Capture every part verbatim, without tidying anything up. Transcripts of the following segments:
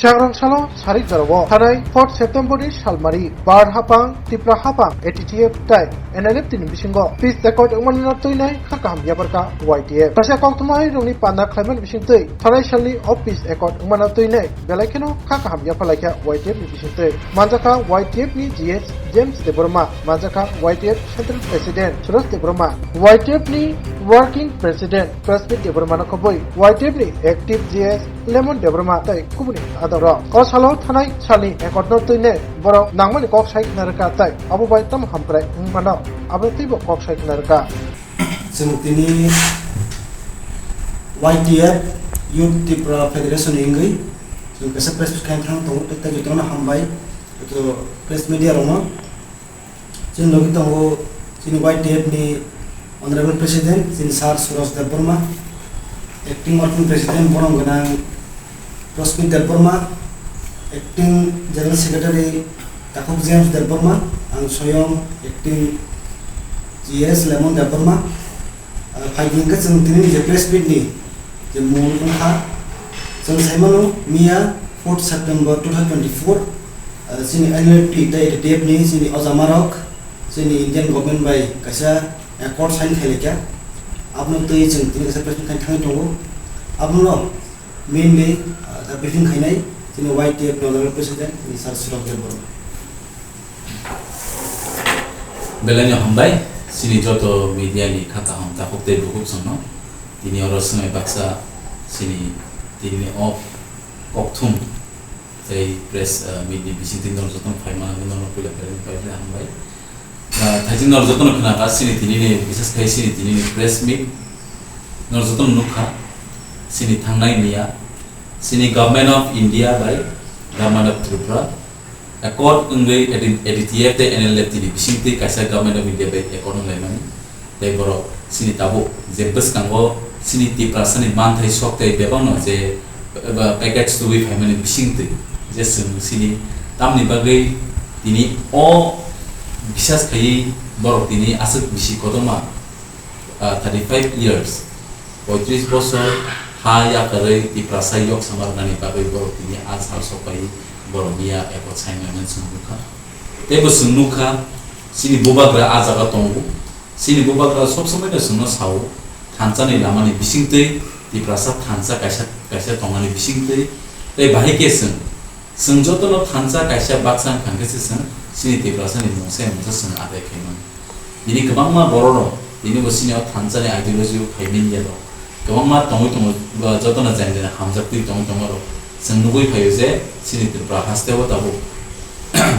Chakrang salo sarik jorao thanai fourth September ni salmari Bar Hapang, Tipra Hapang, A T T F tai N L F T ni bisingo peace accord wngmani no twinai kha kaham yaphar kha Y T F. Kaisa koktwma hai rokni panda khlaimani bisingtwi thanai salni o peace accord wngmano twinai belai kheno kha kaham yapharlai kha Y T F ni bisingtwi. Manjakha Y T F ni G S James Debbarma, manjakha Y T F Central President Suresh Debbarma, Y T F ni Working President Prasmit Debbarma no khobwi Y T F ni Active G S Lemon Debbarma tei kubuni adorok. O salo thanai salni accord no twinai borok nangmani kok sai khna rwkha tei abo bai tamo hamkrai wng mano, abo teibo kok sai khna rwkha. Chwng tini Y T F Youth Tripura Federation ni wngwi chwng kaisa press meet khaina thang tongo, tei jotono hambai, joto press media rokno. Chini logi tongo chini Y T F ni Honorable President, chini Sir Suraj Debbarma, Acting Working President, borom gwnang Rosmi Debbarma, Acting General Secretary Takhuk James Debbarma, ang soyong Acting G S Lemon Debbarma. Ah, phaidi hwnkhe chwng tini je press meet ni je mul wngkha, chwng saimano miya fourth September two thousand twenty-four, ah, chini N L F T tei A T T F ni chini ojamarok chini Indian government bai kaisa accord sign khailai kha. Abono twi chwng tini kaisa press meet khaina thangwi tongo. Abono mainly, ah, the briefing khainai chini Y T F General President chini Sir Suraj Debbarma. Belai no hambai, chini joto media ni kha kaham takhuk tei bukhuk chwngno. Tini oro swngnai baksa chini tini o kokthum tei press, ah, meet ni bisingtwi norok jotono phaimani norokno puila belai no belai hambai. Ah, thaising norok jotono khna kha chini tini ni, bises khai chini tini ni press meet norok jotono nukha chini thangnai miya chini Government of India bai Government of Tripura accord wngwi A D, A D T F tei N L F T ni bisingtwi kaisa Government of India bai accord wnglaimani. Tei borok chini tabuk je bwskango chini Tiprasani manthai sok tei bebakno je, eba, package tubui phaimani bisingtwi je chwng chini tamni bagwi tini o bisas khaiwi borok tini aswk bisi kotorma, ah, thirty five years, poitris bosor ha yakarwi Tiprasa yok samarnani bagwi borok tini a sal sokphai borok miya eko saimani chwng nukha. Tei bo chwng nukha, chini bubagra a jaga tongo. Chini bubagra sob somoi no chwngno sao, thansa ni lama ni bisingtwi, Tiprasa thansa kaisa, kaisa tongmani bisingtwi, tei bahai khe chwng, chwng jotono thansa kaisa baksa wngkha khe se chwng chini Tiprasa ni mungsa mungsa chwng adai khaimani. Tini kwbangma borok rok, tini bo chini o thansa ni ideology o phai manya rok, kwbangma tongwi tongo, ba jotono jani jani hamjaktwi tongwi tongma rok. Chwng nugwi phaio je chini Tripura haste o tabuk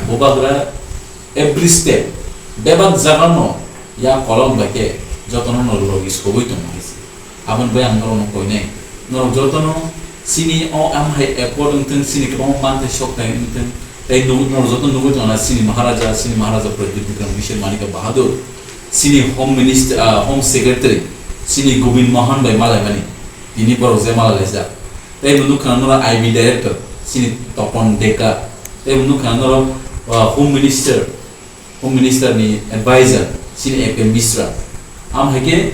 bubagra every step, bebak jaga no ya kolom bai khe jotono no logi sogwi tongo hai se. Aboni bai ang norok no koinai, norok jotono chini o am hai accord wngthwng, chini kwbangma manthai sok thai wngthwng, tei nug-, norok jotono nugwi tongo na chini Maharaja, chini Maharaja Pradyut Bikram Kishore Manikya Bahadur, chini Home Minister, ah, Home Secretary, chini Govind Mohan bai malaimani, tini borok je malai laijak. Tei bo nukha norok I B Director, chini Topon Deka. Tei bo nukha norok, ah, Home Minister, Home Minister ni advisor, chini A K Mishra. Am hai khe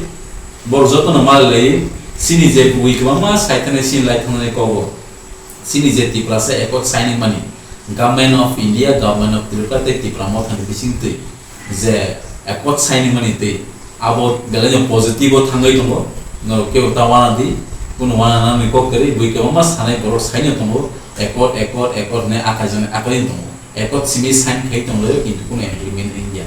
borok jotono malai lai, chini je bui kwbangma sai thani chini lai thani kogo. Chini je Tiprasa accord signing mani, Government of India, Government of Tripura tei Tipra Motha ni bisingtwi je accord signing mani tei abo belai no positive o thangwi tongo. Norok kebo ta wana di, kunu wana nani kok kwrwi, bui kwbangma sanai borok saino tongo, accord, accord, accord hinwi akai jani akai tongo. Accord simi sign khai tonglaio, kintu kunu implement wngya.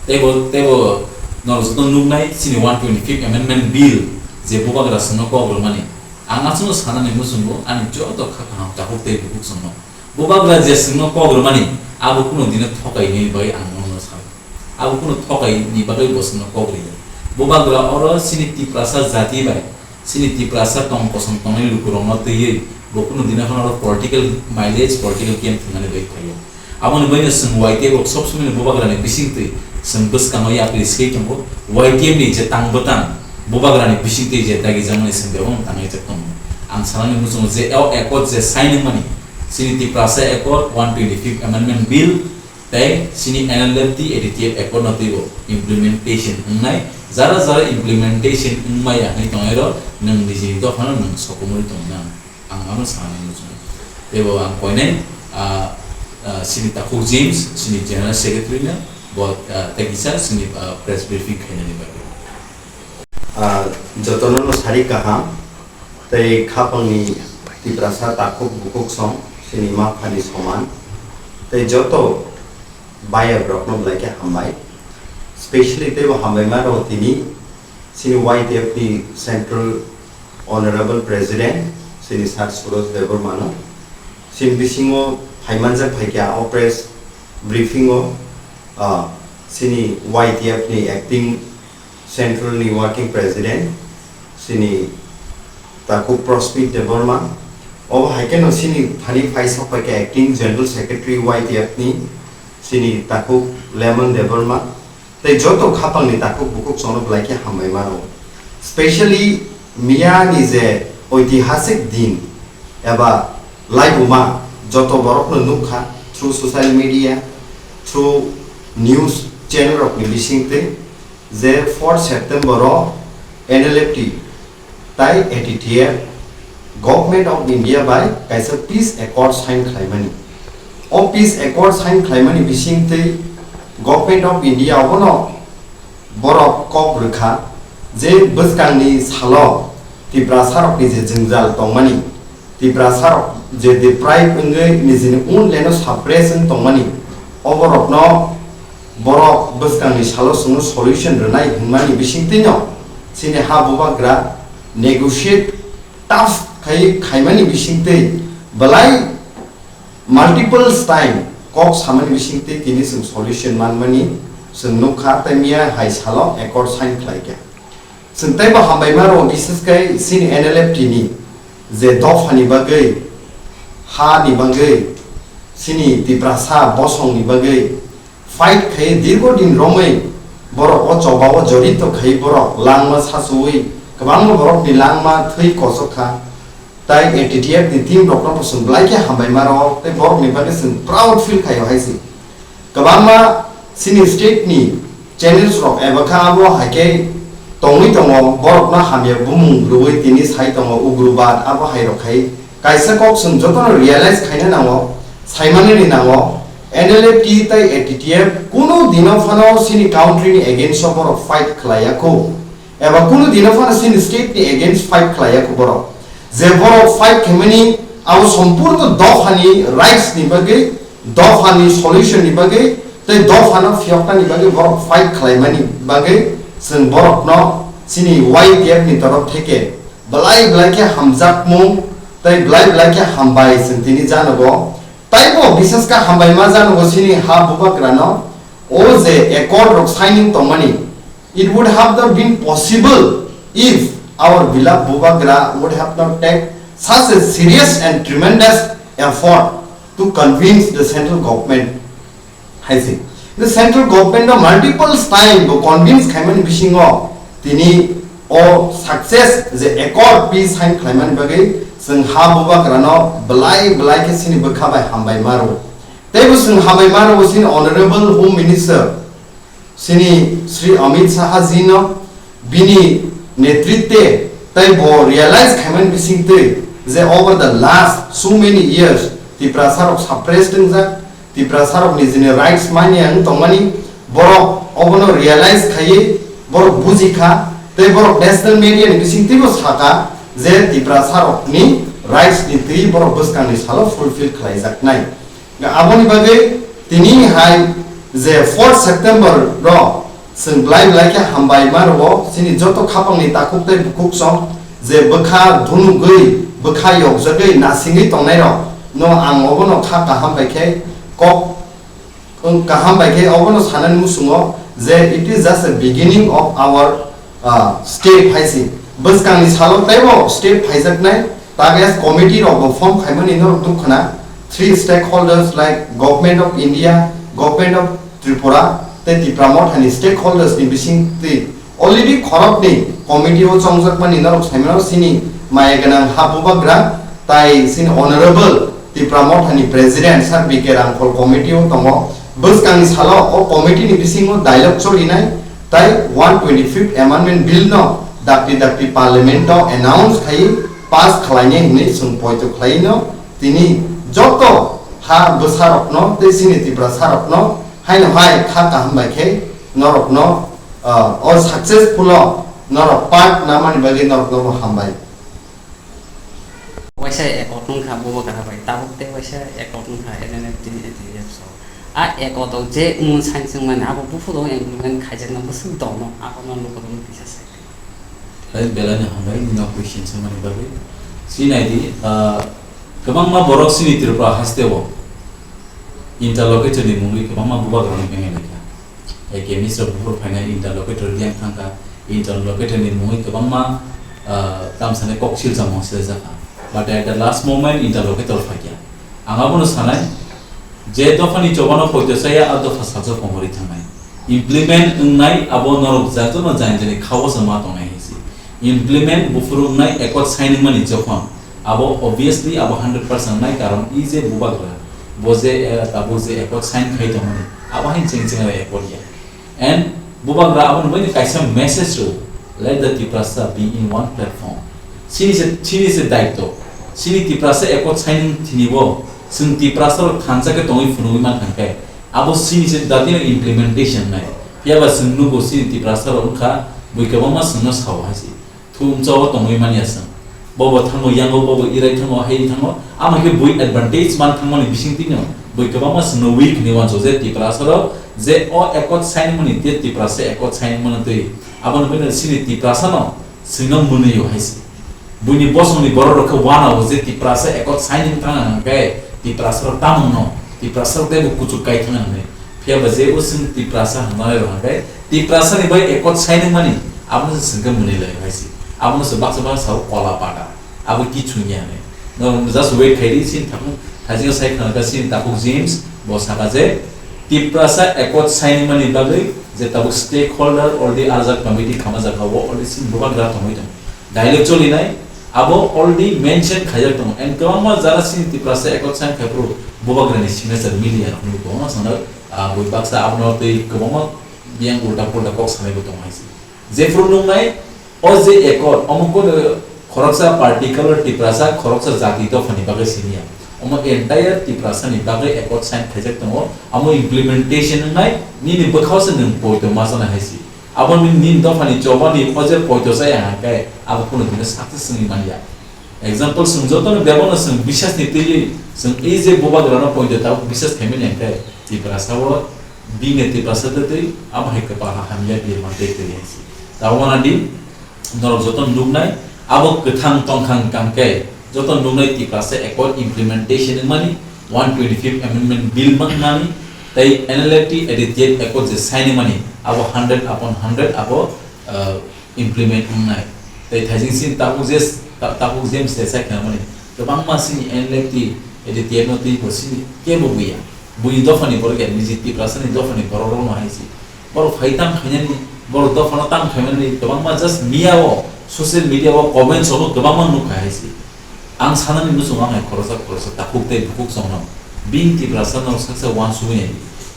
Teibo, teibo norok joto nuknai chini one twenty-fifth Amendment Bill je bubagra chwngno kok rwmani. Ang aswkno sanani muchungo ani joto kha kaham takhuk tei bukhuk chwngno. Bubagra je chwngno kok rwmani, abo kunu dino thokai hinwi bai ang nono sao. Abo kunu thokai ni bagwi bo chwngno kok rwya. Bubagra oro chini Tiprasa jati bai, chini Tiprasa tong kosong tongnai lukurokno twiwi bo kunu dino phano oro political mileage, political game thwngmani bai phaio. Aboni baino chwng Y T F rok sob somoi no bubagrani bisingtwi chwng bwskango yapri se tongo. Y T F ni je tang bwtang bubagrani bisingtwi je dagijakmani chwng bebakno tangwi jak tongo. Ang sanani muchungo je o accord je sign wngmani, chini Tiprasa Accord, one twenty-fifth Amendment Bill, tei chini N L F T, A D T F Accord no twibo implementation wngnai. Jara jara implementation wngmaya hinwi tongnairok nwng nijini dophano nwng sokomorwi tongna. Ang ano sanani muchungo. Teibo ang koinai, ah, ah, sini Takhuk James, sini General Secretary no, bo, ah, tei kisa sini, ah, press briefing khainani bagwi. Ah, jotono no sari kaham, tei khapangni Tiprasa takhuk bukhuk song, sini ma phani soman, tei joto bayar rokno belai khe hambai, specially teibo hambai ma rok tini sini Y T F ni Central Honorable President, sini Sir Suraj Debbarma no, sini bisingo phaimanjak phaikha o press briefing o, ah, sini Y T F ni Acting Central ni Working President, sini Takhuk Prospit Debbarma, obo hai kheno sini thani phai sok phaikha Acting General Secretary Y T F ni, sini Takhuk Lemon Debbarma, tei joto khapangni takhuk bukhuk chwngno belai khe hambai mano. Specially miyani je oitihasik din eba laibuma joto borokno nukha through social media, through news channel rokni bisingtwi je four September o N L F T tai A T T F Government of India bai kaisa peace accord sign khlaimani. O peace accord sign khlaimani bisingtwi Government of India obono borok kok rwkha je bwskangni salo Tiprasarokni je jwngjal tongmani, Tiprasarok je deprive wngwi nijini own land o suppress wng tongmani, oborokno borok bwskangni salo chwngno solution rwnai hwnmani bisingtwino chini ha bubagra negotiate tough khai khaimani bisingtwi belai multiple time kok samani bisingtwi tini chwng solution manmani chwng nukha, tei miya hai salo accord sign khlaikha. Chwng teibo hambai mano, bises khe chini N L F T ni je dophani bagwi, ha ni bagwi, chini Tiprasa bosongni bagwi fight khai dirgo din romwi borok o choba o jorito khai borok langma sachuwi kwbangma borokni langma thwi kochok kha. Tai A T T F ni team rokno bo chwng belai khe hambai mano, tei borokni bagwi chwng proud feel khaio hai se. Kwbangma chini state ni channels rok eba kha abo hai khe tongwi tongo, borokno hamya bumung rwui tini sai tongo ugrubad abo hai rok khai. Kaisa kok chwng jotono realize khaina nango, saimanani nango, N L F T tai A T T F kunu dino phano chini country ni against o borok fight khlaiya kho. Eba kunu dino phano chini state ni against fight khlaiya kho borok. Je borok fight khaimani abo sompurno dophani rights ni bagwi, dophani solution ni bagwi, tei dophano phiyokna ni bagwi borok fight khlaimani bagwi chwng borokno chini Y T F ni torof theke belai belai khe hamjakmung tei belai belai khe hambai chwng tini janogo. Taibo bises khe hambai ma janogo chini ha bubagrano o je accord rok signing tongmani. It would have not been possible if our beloved Bubagra would have not take such a serious and tremendous effort to convince the central government. Hai se. The central government no multiple time bo convince khaimani bisingo tini o success je accord peace sign khlaimani bagwi chwng ha bubagrano belai belai khe chini bwkha bai hambai maro. Teibo chwng hambai maro chini Honorable Home Minister chini Shri Amit Shah ji no bini netritwe tei bo realize khaimani bisingtwi je over the last so many years Tiprasa rok suppressed wngjak, Tiprasa rok nijini rights manya wng tongmani, borok obono realize khaiwi borok buji kha, tei borok national media ni bisingtwibo saka je Tiprasa rokni rights ni twi borok bwskangni salo fulfill khlaijaknai. Aboni bagwi tini hai je fourth September ro chwng belai belai khe hambai ma rwo chini joto khapangni takhuk tei bukhuk song je bwkha dhunugwi bwkha yokjagwi nasingwi tongnai rok no ang obono kha kaham bai khe kok, kaham bai khe obono sanani muchungo je it is just a beginning of our ah, step hai se. Bwskangni salo teibo step phaijaknai target committee rok bo form khaimani norok duk khna. Three stakeholders like Government of India, Government of Tripura tei Tipra Mothani stakeholders ni bisingtwi already khoroknwi committee o chongjakmani norok saimano chini maya gwnang ha bubagra tai chini Honorable Tipra Mothani President Sir B K Rangkhol committee o tongo. Bwskangni salo o committee ni bisingo dialogue cholinai. Tai one twenty fifth Amendment Bill no dakti dakti Parliament o announce khai pass khlainai hwnwi chwng poito khlaino tini Joto ha bwsarokno tei chini Tiprasarokno haino hai kha kaham bai khe norokno, ah, o successful o norok part namani bagwi norokno bo hambai. Waisa ekot wngkha Bubagra bai, tabuk tei waisa ekot wngkha N L F T ni A T F so. A ekot o je wng sansingmani abo buphuru wng implement khaijakna bwswk tongno, abono lukurokno kisa sai. Hai belai no hambai nini question swngmani bagwi. Sinai di, ah, kwbangma borok chini Tripura haste o interlocutor ni mungwi kwbangma Bubagra ni bengai lai kha. Hai khe Mister Buphur phainai interlocutor yang thangkha, interlocutor ni mungwi kwbangma, ah, tamsani kok silsa mung silaijak kha. But at the last moment interlocutor phaikha. Ang abono sanai, je dophani chobano poito chaya, a dopha sajak komorwi thangnai. Implement wngnai abo norok jatino jani jani khao se ma tongnai hai se. Implement buphuru wngnai accord signing mani jokhon, abo obviously abo hundred percent wngnai, karon i je Bubagra, bo je, eh, tabuk je accord sign khai tongmani, abo hai cheng cheng accord ya. And Bubagra aboni bagwi kaisa message rw, "Let the Tiprasa be in one platform." Chini se, chini se daityo. Chini Tiprasa accord signing thini bo, chwng Tiprasa rok thansa khe tongwi phunugwi mankha khe, abo chini se datino implementation nai. Phiya ba chwng nugo chini Tiprasa rok wngkha, bui kwbangma chwngno sao hai se. Thum chao tongwi manya chwng. Bobo thango yango, bobo irai thango, hai thango. Ama khe bui advantage man thangmani bising tino. Bui kwbangma chwngno weak ni wanso je Tiprasa rok je o accord sign mani te Tiprasa accord sign mani twi. Aboni bagwi chini Tiprasa no chwngno mwnwi o hai se. Buini bosongni borok rok khe wana o je Tiprasa accord sign thang hwnkhe Tiprasa rok tamung no. Tiprasa rok tei bo kuchuk kai thang hwnwi. Phiya ba je o chwng Tiprasa hwnmani rok hwnkhe Tiprasa ni bai accord sign mani, abono se chwngkhe mwnwi lai hai se. Abono se baksa baksa sao kola pada. Abo kichung ya hwnwi. No just wait khai di, chini takhuk thajingo sai khna kha chini takhuk James, bo saka je Tiprasa accord sign mani bagwi je tabuk stakeholder already arjak committee khama jakha o already chini Bubagra tongwi tongo. Dialogue choli nai, abo already mention khaijak tongo. And kwbangma jara chini Tiprasa accord sign khai phuru Bubagra ni signature mili ya rok nugo. Ono sana, ah, bui baksa abono tei kwbangma biyang ulta pulta kok sanai bo tongo hai se. Jephuru nuknai, o je accord, omo kono khoroksa particular Tiprasa, khoroksa jati dophani bagwi siniya. Omo entire Tiprasa ni bagwi accord sign khaijak tongo, amo implementation wngnai, nini bwkhao se nwng poito ma chana hai se. Abo nini, nini dophani chobani o je poito chaya hwnkhe, abo kono dino success wngwi manya. Example, chwng jotono bebakno chwng bisas ni twiwi chwng ei je Bubagrano poito tabuk bisas khaimani hwnkhe Tiprasa o bini Tiprasa de twi abo hai kwpal ha hamya birman tei twi hai se. Tabuk wana di norok jotono nuknai abo kwthang tongkha hwnkhe jotono nuknai Tiprasa accord implementation wngmani, one twenty-fifth amendment bill wngmani tei N L F T A D T F accord je sign wngmani abo hundred upon hundred abo, uh, implement wngnai. Tei thaijing chini tabuk je, ta-, tabuk je mse sai khnamani, kwbangma chini N L F T, A D T F no twi bo chini kebo buya. Buini dophani borok ya, niji Tiprasani dophani borok rokno hai se. Borok phai tam khainani, borok dophano tam khainani, kwbangma just miya o, social media o comments o kwbangma nukha hai se. Ang sanani muchungo ang hai khoroksa khoroksa takhuk tei bukhuk chongno. Bini Tiprasa no saksa uansugwi nai di.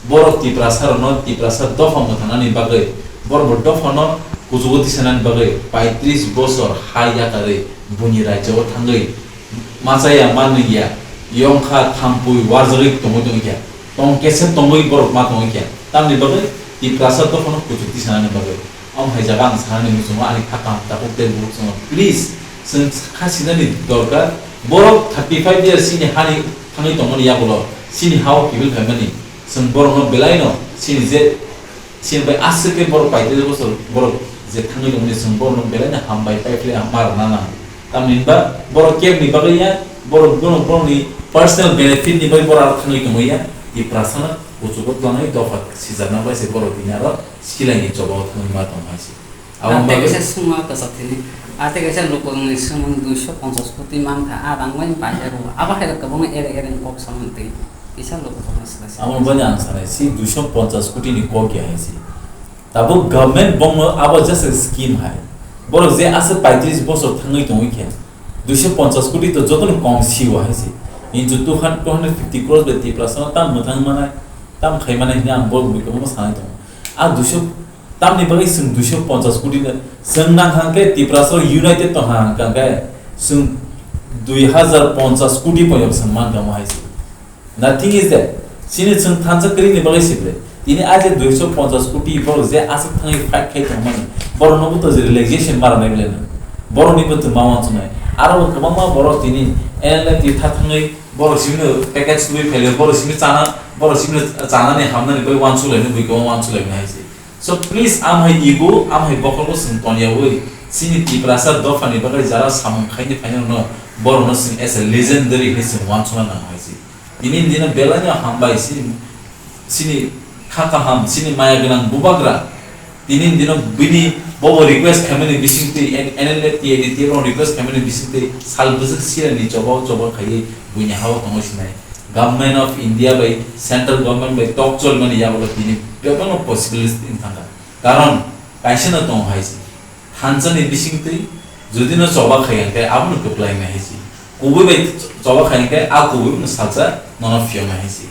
Borok Tiprasa rokno Tiprasa dopha mwthangnani bagwi, borok bo dophano kuchugo tisanani bagwi paitris bosor ha yakarwi buini rajyo o thangwi machaya manwi ya, yongkha thampui warjagwi tongwi tongwi kha. Tong kesa tongwi borok ma tongwi kha. Tamni bagwi Tiprasa dophano kuchuk tisanani bagwi. Omo hai jaga ang sanani muchungo ani kha kaham takhuk tei bukhuk chwngno. Please, chwng kha sinani dorkar. Borok thirty five years chini hani thangwi tongmani yagulo, chini ha-o kiphil khaimani. Chwng borokno belaino chini je, chini bai aswk khe borok paitris bosor borok je thangwi tongmani, chwng borokno belaino hambai paiphlai ma rwna nango. Tamni hwnba borok kebni bagwi ya, borok bono borokni personal benefit ni bagwi borok aro thangwi tongwi ya. Tiprasano kuchugo tlanwi dopha sijakna bai se borok tini aro silaini choba o thangwi ma tong hai se. Abo ah, tei bagwi kaisa swngma kwchak thini. Ah, tei kaisa lukurokni swngmung duiso ponchas koti mankha. Ah, rang bai paijak rw. Abo hai rok kwbangma ere ere kok samani tei kisa lukurokno swlai se. Abo bani ang sanai si duiso ponchas koti ni kok ya hai se. Tabuk government bongno abo just a scheme hai. Borok je aswk paitris bosor thangwi tongwi khe, duiso ponchas koti to jotono kom sio hai se. Hinju two hundred, two hundred fifty crores bai Tiprasano tam mwthang manai, tam khai manai hwnwi ang borok bui kwbangma sanai tongo. A duiso, tamni bagwi chwng duiso ponchas koti no, chwng nang hang khe Tiprasarok united tong hang khe chwng dui hazar ponchas koti poyok chwng man tongmo hai se. Nothing is that. Chini chwng thansa kwrwini bagwi sibole. Tini a je duiso ponchas koti borok je aswk thangwi fight khai tongmani, borokno bo to je relaxation mara nai bole no. Borokni bo tongma wansuknai. Aro bo kwbangma borok tini N L F T tha thangwi borok simi package tubui phaile, borok simi chana, borok simi chanani hamnani bai wansuk laino, bui kwbang wansuk laino hai se. So please, amhai ibu, amhai bokolgo chwng toniyawi, chini Tiprasa dophani bagwi jara samung khaini phainai no, borokno chwng as a legendary hinwi chwng wansukna nango hai se. Tini dino belai no hambai chini, chini kha kaham, chini maya gwnang bubagra. Tini dino bini bobo request khaimani bisingtwi, N-, N L F T A D T F request khaimani bisingtwi sal bwswk sirani choba choba khaiwi buini hao tongo sinai. Government of India bai central government bai tok cholmani yago tini bebakno possibility wng thangkha. Karon kaisa no tongo hai se. Thansa ni bisingtwi jodi no choba khai hwnkhe abono kwplai nai hai se. Kubui bai choba khai hwnkhe a kubui no salsa nono phiyok nai hai se.